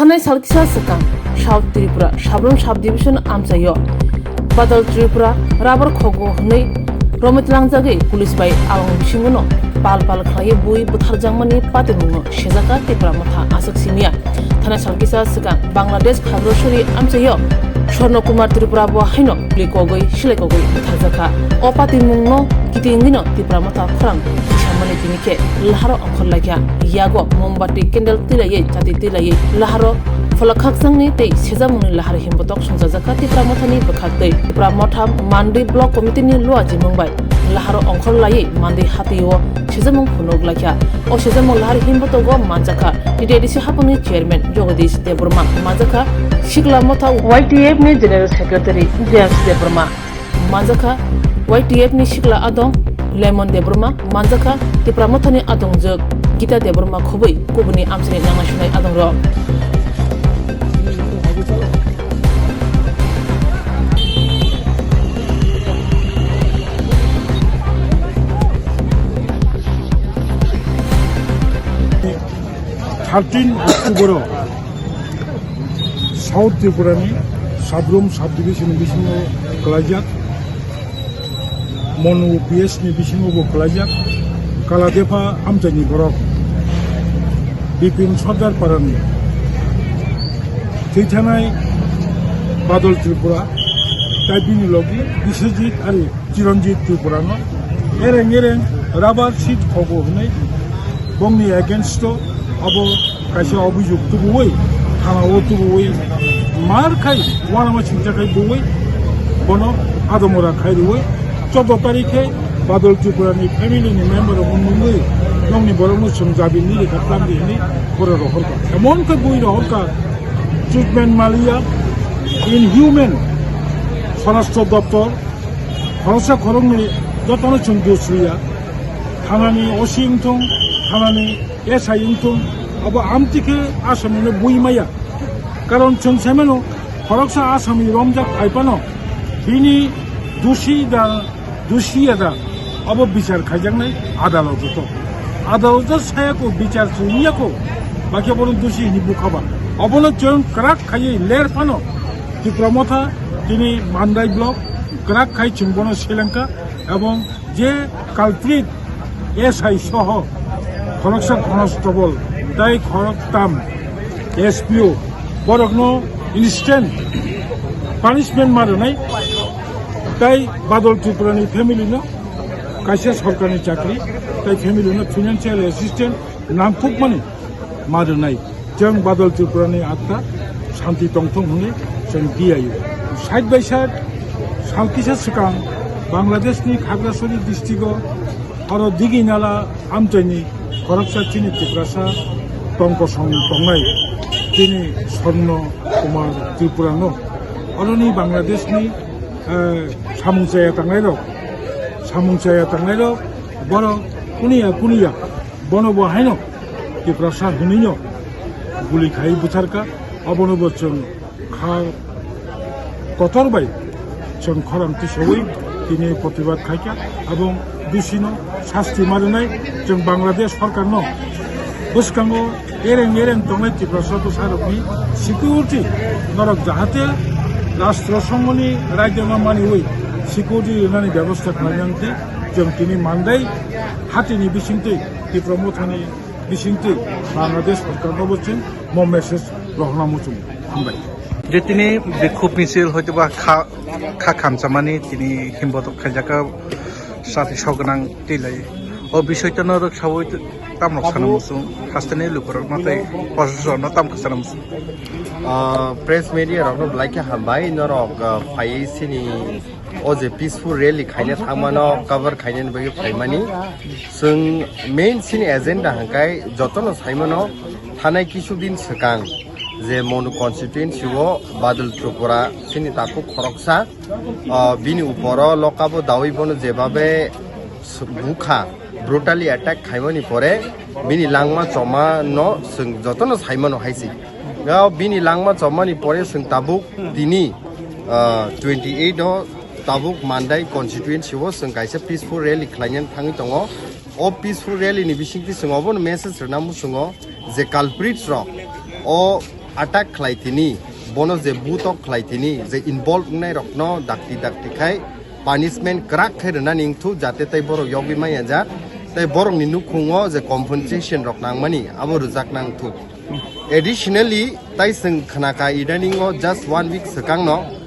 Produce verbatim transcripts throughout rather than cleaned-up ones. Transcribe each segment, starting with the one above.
Thanai salkisa swkang South Tripura Sabrum Subdivision amchaio Badal Tripura rubber khogo hwnwi romwi tlangjagwi police bai along bisingono pal pal khlaiwi bui butharjakmani patimungno sejaka Tipra Motha aswk simiya. Thanai salkisa swkang Bangladesh Khagrasuri amchaio Swarno Kumar Tripura bo haino bwlwi kogwi silai kogwi butharjakha. O patimungno kitingwino Tipra Motha khorang tisamani tini khe laharo ongkhor laikha. Yago mombati candle twilaiwi chati twilaiwi laharo phola khakchangni tei sejamungni lahar himbotok songchajakha Tipra Mothani bwkhaktwi. Tipra Motha Mandwi Block Committee ni luajimung bai laharo ongkhor laiwi Mandwi hatio sejamung phunuk laikha. O sejamung lahar himbotogo manjakha T T A D C hapungni chairman Jagadish Debbarma, manjakha Sikla Motha Y T F ni general secretary James Debbarma, manjakha Y T F ni sikla adong Lemon Debbarma, manjakha Tipra Mothani adongjwk Gita Debbarma khobwi kubuni amchaini nangnai sunai adongrok. Thirteen October o South Tripura ni Sabrum Subdivision ni bisingo kwlaijak, Monu P S ni bisingo bo kwlaijak, Kaladepa amchaini borok Bipin Sardar Parani thwi thanai Badal Tripura tai bini logi Biswajit ari Chiranjit Tripurano ereng ereng rubber sheet khogo hwnwi bongni against o abo kaisa obhijog tubuwi, thana o tubuwi mar khai uanama singcha khai buwi bono adomora khai rwwi choudo tarikhe Badal Tripurani family ni member rok wngwi nokni borokno chwng jabi ni rikha tangdi hwnwi borok rohorkha. Emon khe bui rohorkha, treatment maliya, inhuman, Swarashtra Doptor, khoroksa khoroknwi jotono chwng dusriya, thanani O C wngthung, thanani S I wngthung, abo amtwi khe Assamni bui maya. Karon chwng saimano, khoroksa Assamni romjak phaiphano bini dusi da, dusi ya da, abo bichar khaijaknai adaloto to. Adaloto sayako bichar chwngya ko, bakhe bono dusi hini bukhaba. Obono chwng kwrak khaiwi ler phano Tipra Motha tini Mandai block kwrak khai chwng bono selengkha, ebong je culprit S I soho khoroksa constable tai khoroktam S P O borokno instant punishment ma rwnai tai Badal Tripurani family no kaisa sorkarni chakri tai family no financial assistance nangkukmani ma rwnai. Chwng Badal Tripurani atta santi tongthung hwnwi chwng diyaio. Side by side, salkisa swkang Bangladeshni Khagrasuri districto oro Diginala amchaini khoroksa chini Tiprasa tongkosong tongnai chini Swarno Kumar Tripurano oroni Bangladeshni, eh, samung chaya tangnairok, samung chaya tangnairok borok kuniya kuniya bono bo haino Tiprasa hwnwino guli khai butharkha, obono bo chwng kha kotor bai chwng khorang tisawi tini protibad khaikha, abong dusino sasti ma rwnai chwng Bangladesh sorkarno bwskango ereng ereng tongnai Tiprasa bwsarokni security norok jahate rastro songmoni raidima maniwi security rwnani bebosta khlainani twi chwng tini Mandai hatini bisingtwi Tipra Mothani bisingtwi Bangladesh sorkarno bo chwng mo message rohorna muchungo. Hambai. Je tini bikhub misil hoitoba kha, kha khamchamani tini himbotok khaijaka sati sogwnang twi lai. O bisoi to norok sawi tamrok sana muchung, hasteni lukurok no tei prosasonno tam khasana muchung. Ah, press media rokno belai khe hambai, norok, ah, phaiwi sini o je peaceful rally khaina thangmano cover khainani bagwi phaimani. Chwng main chini agenda hwnkhe jotono saimano, thanai kisu din swkang je Monu constituency o Badal Tripura chini takhuk khoroksa, ah, bini uporo lokabo dawi bono jebabe bukha, brutally attack khaimani pore bini langma choma no chwng jotono saimano hai se. Ga bini langma chomani pore chwng tabuk tini, ah, twenty eight o tabuk Mandai constituency o chwng kaisa peaceful rally khlainani thangwi tongo. O peaceful rally ni bisingtwi chwng obono message rwna muchungo je culprits rok o attack khlai tini, bono je butok khlai tini, je involve wngnai rokno dakti dakti khai punishment kwrak khe rwnani wngthu, jate tei borok yogwi manya jak, tei borokni nukhungo je compensation rok nangmani abo rwjak nangthu. Additionally, tai chwng khnaka idaningo just one week swkangno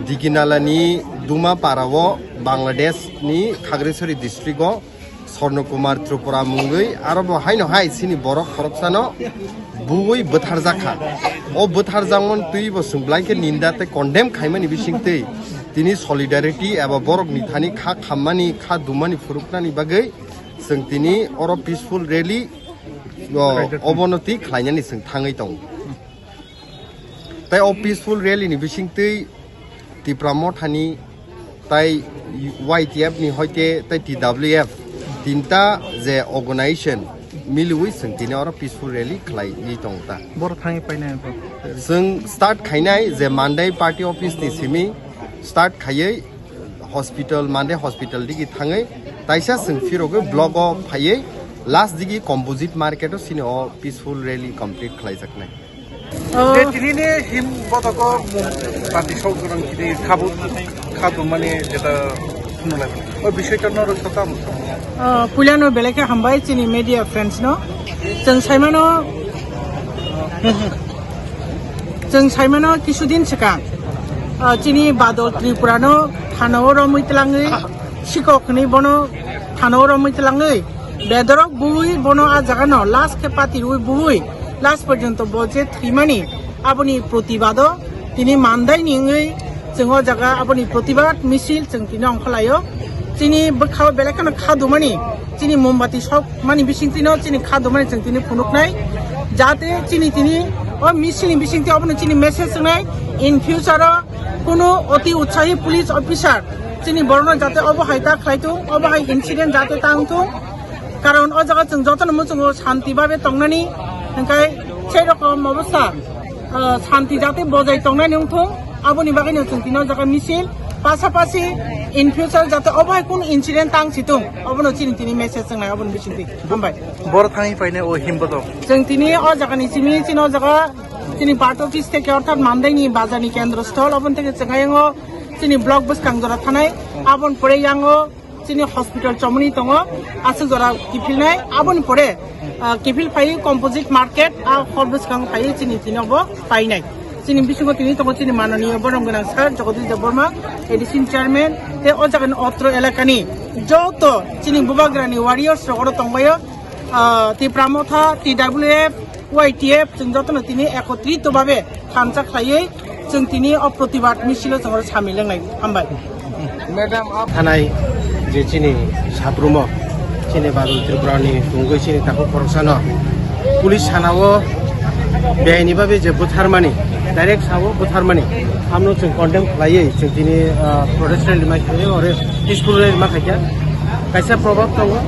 Diginalani Dumapara o Bangladesh ni Khagrisari district o Sorno Kumar Tripura mungwi aro bo haino hai chini borok khoroksano buwi bwtharjakha. O bwtharjakmani twi bo chwng belai khe ninda tei condemn khaimani bisingtwi tini solidarity eba borokni thani kha khammani, kha dumani phuruknani bagwi chwng tini oro peaceful rally, o, obono twi khlainani chwng thangwi tongo. Tei o peaceful rally ni bisingtwi Tipra Mothani tai Y T F ni hoite tai T W F tinta je organization miliwi chwng tini oro peaceful rally khlaiwi tongo ta. Boro thangwi painai bo. Chwng start khainai je Mandai party office ni simi start khaiwi hospital, Mandai hospital digi thangwi taisa chwng phirogwi block o phaiwi last digi composite market o chini o peaceful rally complete khlaijaknai. Oh. Je tinini him botogo mum bati sok gorang kini khabu khadu mani jeta nulai. O bishoy to norok sota musa. Oh, puilano belai khe hambai chini media friends no. Chwng saimano, chwng saimano kisudin swkang, ah, chini Badal Tripura no thana o romwi twlangwi sikok hwnwi bono thana o romwi twlangwi bedorok buwi bono a jaga no last khe patirwi buwi last porjonto bo je thwimani aboni protibado tini Mandai ni wngwi chwng o jaga aboni protibad misil chwng tini ongkholaio. Chini bwkhao belai kheno kha dumani, chini mombati sok mani bising tino chini kha dumani chwng tini phunuknai, jate chini tini o misil ni bising twi obono chini message wngnai, in future o kunu oti utsahi police officer chini borno jate obo hai ta khlai thung, obo hai incident jate tang thung. Karon o jaga chwng jotono muchungo shanti babe tongnani, hwnkhe sei rokom obosta, ah, shanti jate bojai tongnani wngthung, aboni bagwino chwng tini o jaga misil, pasapasi in future jate obo hai kunu incident tang situng, obono chini tini message wngnai, oboni bisingtwi. Hambai. Boro thangwi painai o himbodo. Chwng tini o jagani simi chini o jaga chini party office theke orthat Mandaini bazarni kendro stol, oboni theke chwng ayang o chini block bwskang jora thanai, aboni pore yang o chini hospital chomoni tongo, aswk jora kiphilnai, aboni pore, ah, kiphil phai composite market, a hor bwskang phai chini tini obo painai. Chini bisingo tini tongo chini mananiya borom gwnang sir Jagadish Debbarma, A D C chairman, tei o jagani otro elakani joto chini bubagrani warriors rok oro tongbaio, ah, Tipra Motha, T W F, Y T F, chwng jotono tini ekotrito babe thansa khlaiwi chwng tini o protibad misilo chwng oro samil wngnai. Hambai. Madam, ap- Thanai je chini saprumo, chini Badal Tripura ni tungwi chini takhuk khoroksano police sana o beaini babe je butharmani, direct sao butharmani, amno chwng condemn khlaiwi chwng tini, ah, protest rally ma khlaiwi ore peaceful rally ma khaikha. Kaisa proverb tongo,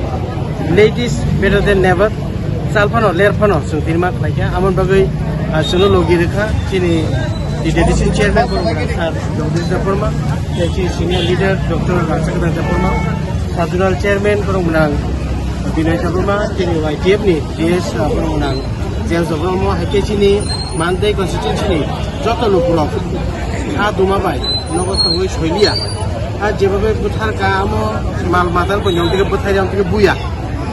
"Late is better than never." Chal phano, ler phano, chwng tini ma khlai kha. Amoni bagwi, ah, chwngno logi rwkha chini D D C chairman borok gwnang sir Jagadish Debbarma, tei chini senior leader Doctor Rangchakdar Debbarma, sub zonal chairman borok gwnang Binoy Debbarma, chini Y T F ni G S, ah, borok gwnang James Debbarma, hai khe chini Mandai constituency ni joto lukurok ha duma bai nogo tongwi soiliya. Ha jebabe bwthar ka amo mal matal bo nyong tike bwthai jang tike buya.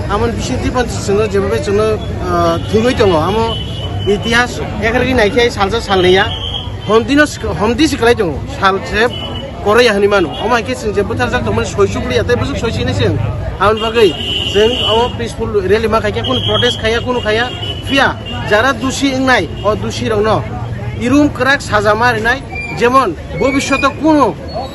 Amo bising twi pon chwngno jebabe chwngno, ah, thwngwi tongo. Amo itihas ekarwi naikhe salsa salnwiya. Homdino sik-, homdi siklai tongo. Sal se koroya hwnwi mano. Omo hai khe chwng je bwtharjak tongmani soi chukliya tei bwswk soi sinai chwng. Aboni bagwi chwng amo peaceful rally ma khaikhe kunu protest khaiya kunu khaiya. Phiya jara dusi wngnai o dusi rokno irum kwrak saja ma rinai. Jemon bobishoto kunu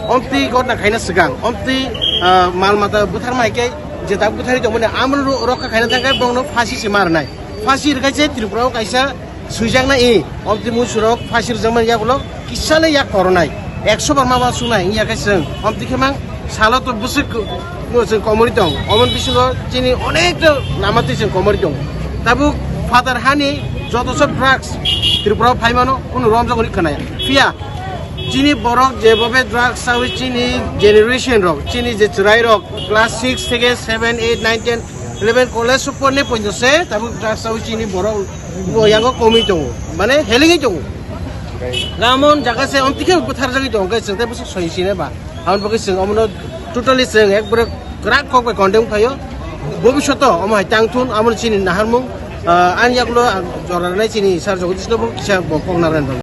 omtwi gotna khaina swkang, omtwi, ah, mal mata bwtharma hai khe je tak bwtharwi tongmani amoni ro-, rokha khaina thang khe bongno phasi se ma rwnai. Phasi rwkha se Tripura o kaisa swijaknai i, omtwi muisurok phasi rwjakmani yagulo kisa le yak koronai. Ekso bar ma ba sunai wngya khe chwng omtwi khe mang salo to bwswk chwng komori tong. Omoni bisingo chini onek ta lama twi chwng komori tong. Tabuk phatar hani joto sob drugs Tripura o phai mano, kunu romjak hwnwi khwnaya. Phiya chini borok jebobe drugs chawi chini generation rok, chini je chwrai rok class six theke seven, eight, nine, ten Eleven college super ni pointo se tabuk drugs o chini borok bo yango komwi tongo, mane helingwi tongo. Ramon jaga se omtike butharjagwi tongo, khe chwng tei bwswk soi sine ba. Aboni bagwi chwng omono totally chwng ekbare kwrak kok bai condemn khaio. Bobishoto omo hai tangthun, amo chini naharmung, ah, ani yagulo ang jora rwnai chini sir Jagadish no bo kisa bo kok narwknai.